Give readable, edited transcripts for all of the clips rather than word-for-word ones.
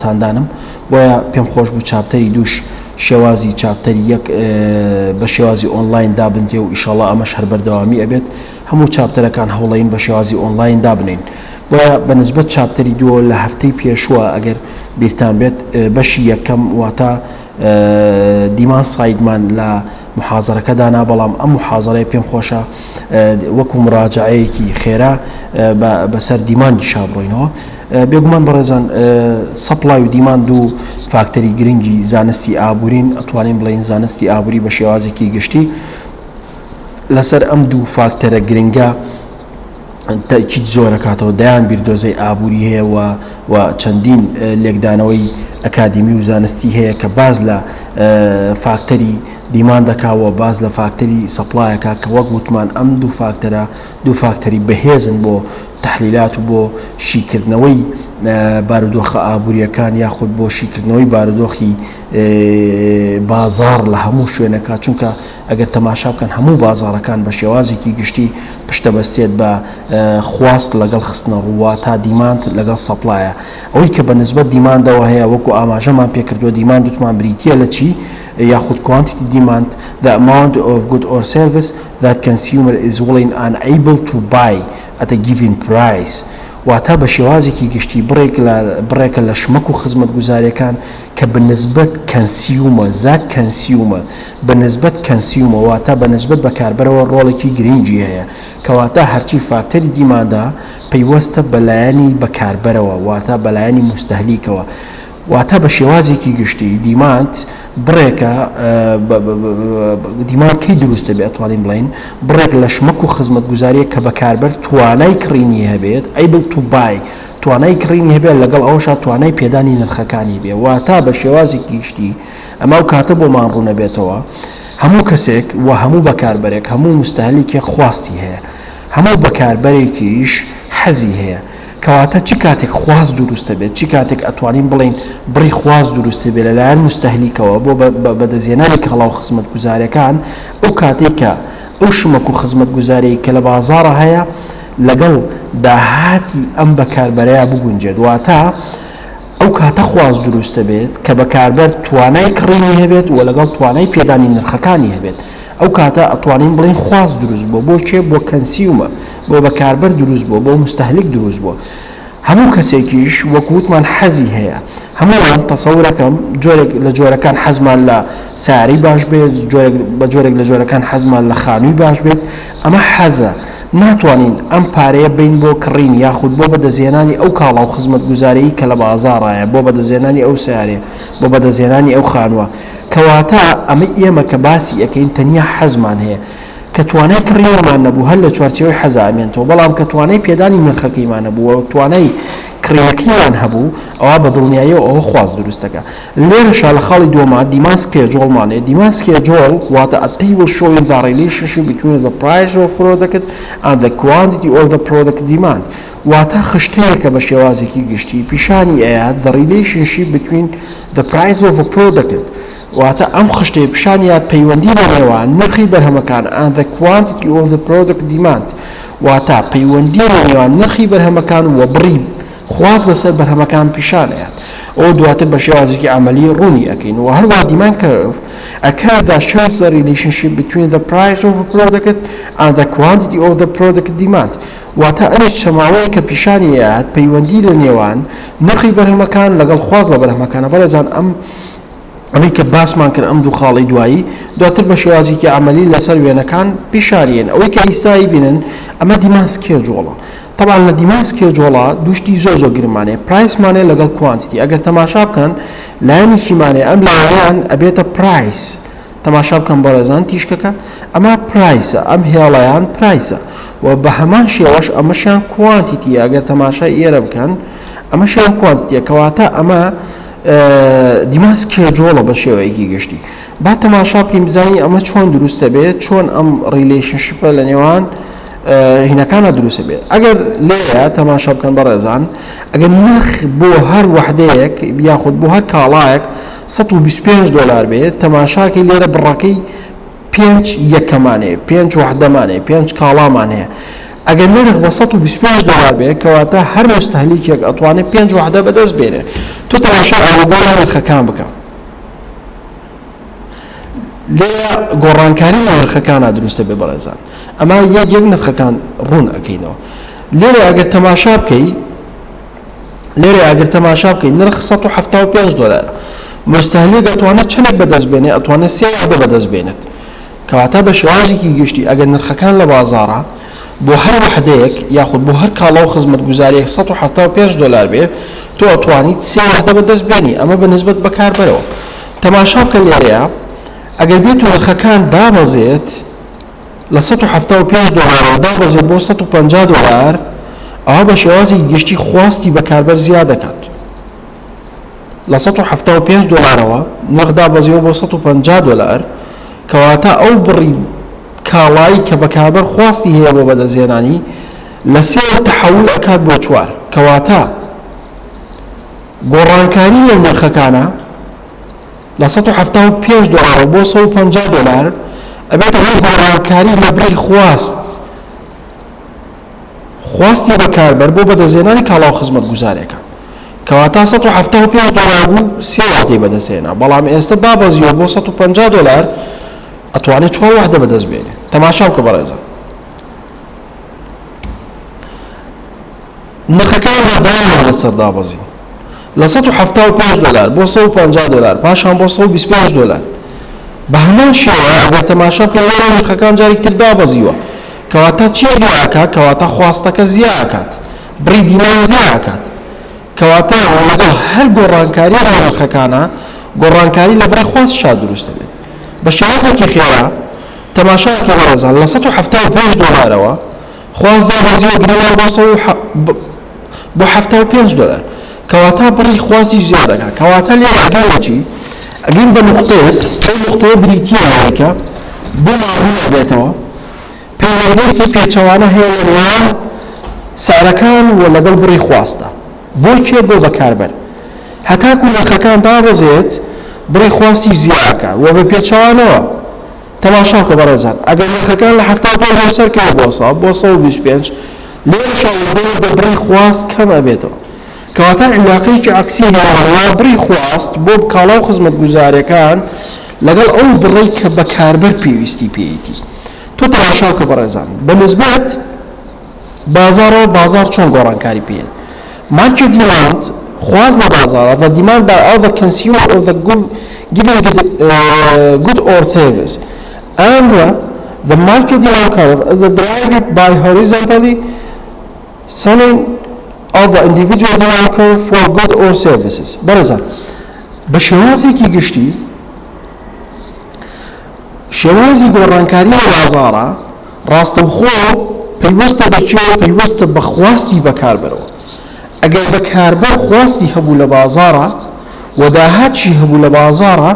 تاندانم بۆیە پێم خۆش بوو chapter ی دووش شێوازی chapter ی یەک بە شێوازی ئۆنلاین دابنرێ و ئیشەڵا ئەمەش هەر بەردەوامی ئەبێت هەموو chapter ەکان هەوڵەین بە شێوازی ئۆنلاین دابنین بۆیە بە نسبەت chapter ی دووە لە هەفتەی پێشووە ئەگەر بیرتان بێت بەشی یەکەم واتە demand side مان لە محازەرەکە دانا بەڵام ئەم محازەرەیە پێم خۆشە وەکو مراجعەیەکی خێرا بەسەر demand یشا بڕۆینەوە. بێگومان بەڕێزان supply و demand دوو فاکتەری گرنگی زانستی ئابوورین، ئەتوانین بڵێین زانستی ئابووری بە شێوازێکی گشتی لەسەر ئەم دوو فاکتەرە گرنگە تەئکید زۆر ئەکاتەوە، دەیان بیردۆزەی ئابووری هەیە و و چەندین لێکدانەوەی ئەکادیمی و زانستی هەیە کە باس لە فاکتەری demand دەکا و باس لە فاکتەری supply ئەکا کە وەک وتمان ئەم دوو فاکتەرە دوو فاکتەری بەهێزن بۆ تەحلیلات و بۆ شیکردنەوەی بارودۆخە ئابوورییەکان یاخود بۆ شیکردنەوەی بارودۆخی بازاڕ لە هەموو شوێنەکە چونکە ئەگەر تەماشا بکەن هەموو بازاڕەکان بە شێوازێکی گشتی پشتەبەستێت بە خواست لەگەڵ خستنە ڕوو واتە demand لەگەڵ supply ە ئەوەی کە بە نسبەت demand ەوە هەیە وەکو ئاماژەمان پێکردووە demand وتمان بریتییە لە چی یاخود quantity demand the amount of good or service that consumer is willing and able to buy at a given price واتە بە شێوازێکی گشتی بڕێک لە بڕێکە لە شمەک و خزمەتگوزاریەکان کە بە نسبەت consumer that consumer بە نسبەت consumer واتە بە نسبەت بەکاربەرەوە ڕۆڵێکی گرنگی هەیە کەواتە هەرچی فاکتەری demand ە پەیوەستە بە لایەنی بەکاربەرەوە واتە بە لایەنی موستەهلیکەوە واتە بە شێوازێکی گشتی demand بڕێکە demand کەی دروست دەبێت ئەتوانین بڵێین بڕێک لە شمەک و خزمەتگوزاریە کە بەکاربەر توانای کڕینی هەبێت able to buy توانای کڕینی هەبێت لەگەڵ ئەوەشا توانای پێدانی نرخەکانی بێ واتە بە شێوازێکی گشتی ئەمە ئەو کاتە بۆمان ڕوونەبێتەوە هەموو کەسێک و هەموو بەکاربەرێک هەموو موستەهلیکێک خواستی هەیە هەموو بەکاربەرێکیش حەزی هەیە کەواتە چ کاتێک خواست دروست دەبێت، چ کاتێک ئەتوانین بڵێین بڕی خواست دروست دەبێت لەلایەن موستەهلیکەوە بۆ بەدەستهێنانی کاڵا و خزمەتگوزاریەکان، ئەو کاتەی کە ئەو شمەک و خزمەتگوزاریەی کە لە بازاڕا هەیە لەگەڵ داهاتی ئەم بەکاربەرەیا بگونجێت، واتە ئەو کاتە خواست دروست دەبێت کە بەکاربەر توانای کڕینی هەبێت و لەگەڵ توانای پێدانی نرخەکانی هەبێت. ئەو کاتە ئەتوانین بڵێین خواست دروست بووە بۆ کێ؟ بۆ consumer بۆ بەکاربەر دروست بووە بۆ موستەهلیک دروست بووە. هەموو کەسێکیش وەک وتمان حەزی هەیە. هەموومان تەسەورەکەم جۆرێک لە جۆرەکان حەزمان لە سەیارەی باش بێت، جۆرێک بە جۆرێک لە جۆرەکان حەزمان لە خانووی باش بێت. ئەمە حەزە. ناتوانین ئەم پارەیە بەین بۆ کڕین یاخود بۆ بەدەستهێنانی ئەو کاڵا و خزمەتگوزاریی کە لە بازاڕایە، بۆ بەدەستهێنانی ئەو سەیارەیە، بۆ بەدەستهێنانی ئەو خانووە. کەواتە ئەمەی ئێمە کە باسی ئەکەین تەنیا حەزمان هەیە. کە توانای کڕینەوەمان نەبوو هەر لە چوارچێوەی حەزا ئەمێنتەوە، بەڵام کە توانای پێدانی نرخەکەیمان هەبوو و توانای کڕینەکەیمان هەبوو ئەوا بە دڵنیاییەوە ئەوە خواست دروست دەکا. لێرەشا لە خاڵی دووەما demand schedule مان هەیە، demand schedule واتە a table showing the relationship between the price of product and the quantity of the product demand واتە خشتەیەکە بە شێوازێکی گشتی پیشانی ئەیات the relationship between the price of a product واتە ئەم خشتەیە پیشانی یات پەیوەندی لە نێوان نرخی بەرهەمەکان and the quantity of the product demand واتە پەیوەندی لە نێوان نرخی بەرهەمەکان و بڕی خواست لەسەر بەرهەمەکان پیشان ئەیات ئەوە دواتر بە شێوازێکی عەمەلی ڕوونی ئەکەین و هەروەها demand curve a curve that shows the relationship between the price of a product and the quantity of the product demand واتە ئەویش چەماوەیە کە پیشانی ئەیات پەیوەندی لە نێوان نرخی بەرهەمەکان لەگەڵ خواست لە بەرهەمەکانە بەڕێزان ئەم ئەمەی کە باسمان کرد ئەم دوو خاڵەی دوایی دواتر بە شێوازێکی عەمەلی لەسەر وێنەکان پیشانیێن ئەوەی کە ئیستا ئەیبینن ئەمە demand schedule ە تەبعەن لە demand schedule ە دوو شتی زۆر زۆر گرنگمان هەیە price مان هەیە لەگەڵ quantity ئەگەر تەماشا بکەن لایەنێکیمان هەیە ئەم لایەنەیان ئەبێتە price تەماشا بکەن بەڕێزان تیشکەکە ئەمە price ە ئەم هێڵەیان price ە و بە هەمان شێوەش ئەمەشیان quantity یە ئەگەر تەماشای ئێرە بکەن ئەمەشیان quantity یە کەواتە ئەمە demand schedule ە بە شێوەیەکی گشتی با تەماشا بکەین بزانین ئەمە چۆن دروستە بێت چۆن ئەم relationship ە لە نێوان هینەکانە دروستە بێت ئەگەر لێرە تەماشا بکەن بەڕێزان ئەگەر نرخ بۆ هەر وەحدەیەک یاخود بۆ هەر کاڵایەک 125 دۆلار بێت تەماشاکەی لێرە بڕەکەی پێنج یەکەمان هەیە پێنج وەحدەمان هەیە پێنج کاڵامان هەیە. ئەگەر نرخ بە 125 دۆلار بێ کەواتە هەر موستەهلیکێک ئەتوانێت پێنج وەحدە بەدەست بێنێ. تۆ تەماشای ئاڵوگۆڕی نرخەکان بکە. لێرە گۆڕانکاری لە نرخەکانا دروست دەبێت بەڕێزان. ئەمە یەک یەک نرخەکان ڕوون ئەکەینەوە. لێرە ئەگەر تەماشا بکەی لێرە ئەگەر تەماشا بکەی نرخ 175 دۆلارە. موستەهلیک ئەتوانێت چەندێک بەدەست بێنێ؟ ئەتوانێت سێ وەحدە بەدەست بێنێت. کەواتە بە شێوازێکی گشتی ئەگەر نرخەکان لە بازاڕا بۆ هەر وەحدەیەک یاخود بۆ هەر کاڵا و خزمەتگوزارییەک 175 دۆلار بێ تۆ ئەتوانیت سێ وەحدە بەدەست بێنی ئەمە بە نسبەت بەکاربەرەوە. تەماشا بکە لێرەیا ئەگەر بێت و نرخەکان دابەزێت لە 175 دۆلارەوە دابەزێت بۆ 150 دۆلار ئەوا بە شێوازێکی گشتی خواستی بەکاربەر زیاد دەکات. لە 175 دۆلارەوە نرخ دابەزیوە بۆ 150 دۆلار، کەواتە ئەو بڕی کاڵای کە بەکاربەر خواستی هەیە بۆ بەدەستهێنانی لە سێوە تەحەول ئەکات بۆ چوار، کەواتە گۆڕانکاری لەو نرخەکانە لە 175 دۆلارەوە بۆ 150 دۆلار ئەبێتە هۆی گۆڕانکاری لە بڕی خواست. خواستی بەکاربەر بۆ بەدەستهێنانی کاڵا و خزمەتگوزارێکە. کەواتە 175 دۆلار بوو سێ وەحدەی بەدەستهێنا، بەڵام ئێستە دابەزیوە بۆ 150 دۆلار ئەتوانێت چوار وەحدە بەدەست بێنێ. تەماشا بکە بەڕێزان. نرخەکان بەردەوامن لەسەر دابەزین. لە 175 دۆلار بۆ 150 دۆلار پاشان بۆ 125 دۆلار. بە هەمان شێوە ئەگەر تەماشا بکەین لێرە نرخەکان جارێکی تر دابەزیوە. کەواتە چی زیا ئەکات؟ کەواتە خواستەکە زیا ئەکات، بڕی demand زیا ئەکات. کەواتە لەگەڵ هەر گۆڕانکارییەک لە نرخەکانا، گۆڕانکاری لە بڕی خواستشا دروست دەبێت. بە شێوازێکی خێرا تەماشا ئەکەی بەڕێزان لە 175 دۆلارەوە خواست دابەزیوە گریمان بۆ بۆ 75 دۆلار. کەواتە بڕی خواستیش زیا دەکات. کەواتە لێرە ئەگەین بە چی؟ ئەگەین بە نوقتەیەک، ئەو نوقتەیە بریتییە لەوەی کە بۆمان ڕوون ئەبێتەوە پەیوەندییەکی پێچەوانە هەیە لە نێوان سعرەکان و لەگەڵ بڕی خواستدا. بۆ کێ؟ بۆ بەکاربەر. هەتاکو نرخەکان دابەزێت بڕی خواستیش زیا ئەکا و بە پێچەوانەوە. تەماشا بکە بەڕێزان ئەگەر نرخەکان لە 75 بۆ سەرکەوێت بۆ سەد بۆ 125 لێرەشا وردە وردە بڕی خواست کەم ئەبێتەوە. کەواتە عیلاقەیەکی عەکسی هەیە لە نێوان بڕی خواست بۆ کاڵا و خزمەتگوزاریەکان لەگەڵ ئەو بڕەی کە بەکاربەر پێویستی پێیەتی. تۆ تەماشا بکە بەڕێزان بە نسبەت بازاڕەوە بازاڕ چۆن گۆڕانکاری پێ یەت. Market demand، خواست لە بازاڕە، the demand by other consumer of the given good or service and the market demand curve is derived by horizontally selling of the individual demand curve for good or services. بەڕێزان بە شێوازێکی گشتی شێوازی گۆڕانکاری لە بازاڕە ڕاستەوخۆ پەیوەستە بە کێوە؟ پەیوەستە بە خواستی بەکاربەرەوە. ئەگەر بەکاربەر خواستی هەبوو لە بازاڕا و داهاتشی هەبوو لە بازاڕا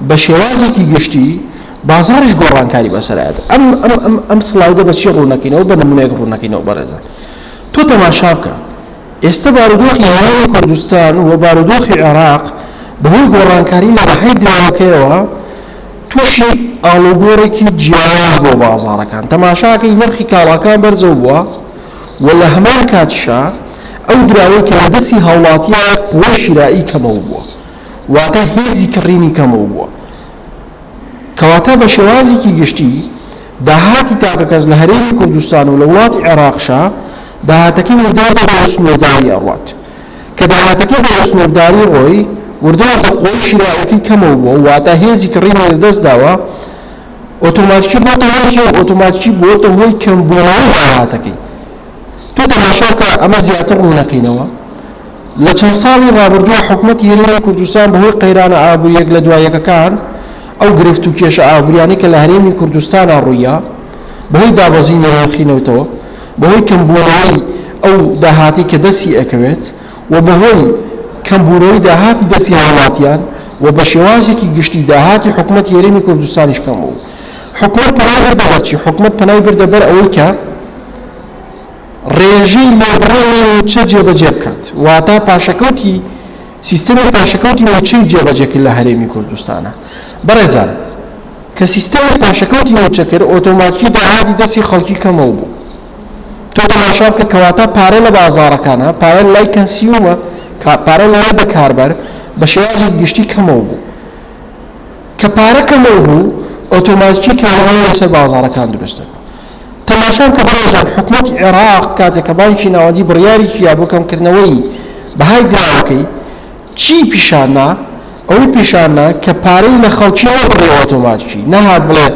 بە شێوازێکی گشتی بازاڕیش گۆڕانکاری بەسەرایەت. ئەم ئەم ئەم ئەم سلایدە بە چی ڕوونەکەینەوە؟ بە نمونەیەک ڕوونەکەینەوە بەڕێزان. تۆ تەماشا بکە ئێستە بارودۆخی هەرێمی کوردستان و بارودۆخی عێراق بەهۆی گۆڕانکاری لە بەهای دراوەکەیەوە تووشی ئاڵوگۆڕێکی جیاواز بووە بازاڕەکان تەماشاکەی نرخی کاڵاکان بەرزەو بووە و لە هەمان کاتیشا ئەو دراوەی کە لە دەستی هاوڵاتییە قوەی شیرائی کەمەو بووە واتە هێزی کڕینی کەمەو بووە کەواتە بە شێوازێکی گشتی داهاتی تاکەکەس لە هەرێمی کوردستان و لە وڵاتی عێراقشا داهاتەکەی وردە وردە بەرەو سنوورداری ئەڕوات. کە داهاتەکەی بەرەو سنوورداری ڕۆی، وردە وردە قوەی شیرائیەکەی کەمەو بووە، واتە هێزی کڕینی لە دەست داوە، ئۆتۆماتیکی بۆتە هۆی چی؟ ئۆتۆماتیکی بووەتە هۆی کەمبوونەوەی داهاتەکەی. تۆ تەماشا بکە ئەمە زیاتر ڕوونەکەینەوە. لە چەند ساڵی ڕابردووە حکومەتی هەرێمی کوردستان بەهۆی قەیرانە ئابووریە یەک لە دوا یەکەکان، ئەو گرفت و کێشە ئابووریانەی کە لە هەرێمی کوردستانا ڕوویا، بەهۆی دابەزینی نرخی نەوتەوە، بەهۆی کەمبوونەوەی ئەو داهاتەی کە دەستی ئەکەوێت و بەهۆی کەمبوونەوەی داهاتی دەستی هاوڵاتیان و بە شێوازێکی گشتی داهاتی حکومەتی هەرێمی کوردستانیش کەم بوو. حکومەت پەنای بردە بەر چی؟ حکومەت پەنای بردە بەر ئەوەی کە ڕێژەی لێبڕینی مووچە جێبەجێ بکات، واتە پاشەکەوتی سیستەمی پاشەکەوتی مووچەی جێبەجێ کرد لە هەرێمی کوردستانا. بەڕێزان کە سیستەمی پاشەکەوتی مووچە کرد، ئۆتۆماتیکی داهاتی دەستی خەڵکی کەمەو بوو. تۆ تەماشا بکە کەواتە پارە لە بازاڕەکانە، پارە لای consumer، پارە لای بەکاربەر بە شێوازێکی گشتی کەمەو بوو. کە پارە کەمەو بوو ئۆتۆماتیکی کاریگەری لەسەر بازاڕەکان دروست دەبێت. تەماشا بکە بەڕێزان حکومەتی عێراق کاتێک کە بانکی ناوەندی بڕیارێکی یا بۆ کەمکردنەوەی بەهای دراوەکەی چی پیشان نا؟ ئەوەی پیشان نا کە پارەی لە خەڵکی نەبڕی ئۆتۆماتیکی نەهات بڵێ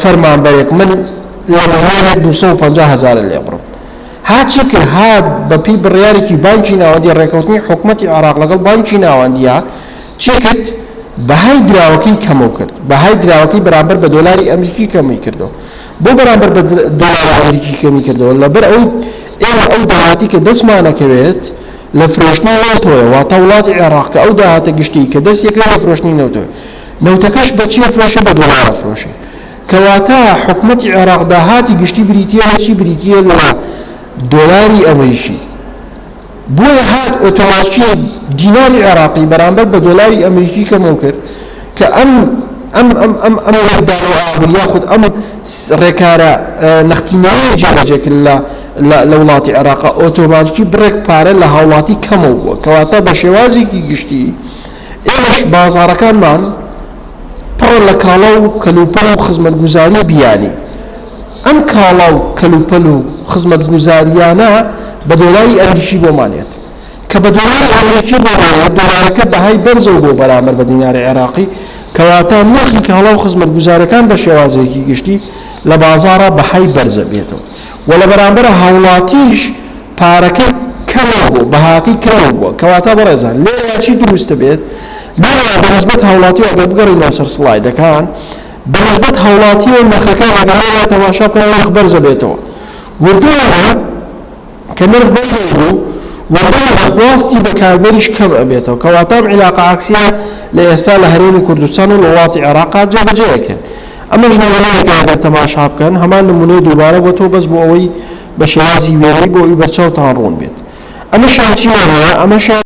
فەرمانبەرێک من لە ملیۆنێک 250 هەزارە لێبڕم. هات چی کرد؟ هات بە پێی بڕیارێکی بانکی ناوەندی ڕێکەوتنی حکومەتی عێراق لەگەڵ بانکی ناوەندیە چی کرد؟ بەهای دراوەکەی کەمەو کرد، بەهای دراوەکەی بەرامبەر بە دۆلاری ئەمریکی کەمی کردەوە. بۆ بەرامبەر بە دۆلاری ئەمریکی کەمی کردەوە؟ لەبەر ئەوەی ئێمە ئەو داهاتی کە دەستمانەکەوێت لە فرۆشتنی نەوتەوەیە، واتە وڵاتی عێراق کە ئەو داهاتە گشتیی کە دەستی ئەکەوێت لە فرۆشتنی نەوتەوەیە. نەوتەکەش بە چی ئەفرۆشێ؟ بە دۆلار ئەفرۆشێ. کەواتە حکومەتی عێراق داهاتی گشتی بریتییە لە چی؟ بریتییە لە دۆلاری ئەمریکی. بۆیە هات ئۆتۆماتیکی دیناری عێراقی بەرامبەر بە دۆلاری ئەمریکی کەمەو کرد کە ئەم ئەم ئەم ئەم ئەم لێکدانەوە ئابووری یاخود ئەم ڕێکارە نەختینەیە جێبەجێ کرد لە لە وڵاتی عێراق ئۆتۆماتیکی بڕێک پارە لە هاوڵاتی کەمەو بووە کەواتە بە شێوازێکی گشتی ئێمەش بازاڕەکانمان پڕە لە کاڵا و کەلوپەل و خزمەتگوزاری بیانی. ئەم کاڵا و کەلوپەل و خزمەتگوزارییانە بە دۆلاری ئەمریکی بۆمان یەت. کە بە دۆلاری ئەمریکی بۆمان یەت، دۆلارەکە بەهای بەرزەو بووە بەرامبەر بە دیناری عێراقی، کەواتە نرخی کاڵا و خزمەتگوزارییەکان بە شێوازێکی گشتی لە بازاڕا بەهای بەرزە بێتەوە و لە بەرامبەرا هاوڵاتیش پارەکەی کەمەو بووە، بەهاکەی کەمەو بووە، کەواتە بەڕێزان لێرەیا چی دروست دەبێت؟ لێرەیا بە نیسبەت هاوڵاتیەوە ئەگەر بگەڕێینەوە سەر سڵایدەکان، بە نیسبەت هاوڵاتیەوە نرخەکان ئەگەر لێرەیا تەماشا بکەن نرخ بەرزە بێتەوە وردە وردە کە نرخ بەرزەو بوو وردە وردە خواستی بەکاربەریش کەم ئەبێتەوە، کەواتە ئەم عیلاقە عەکسیە لە ئێستا لە هەرێمی کوردستان و لە وڵاتی عێراقا جێبەجێ ئەکرێت. ئەمەش نمونەیەکە ئەگەر تەماشا بکەن هەمان نمونەی دووبارە بۆتەوە بەس بۆ ئەوەی بە شێوازی وێنەی بۆ ئەوی بەرچاوتان ڕوون بێت. ئەمەشیان چیمان هەیە؟ ئەمەشیان.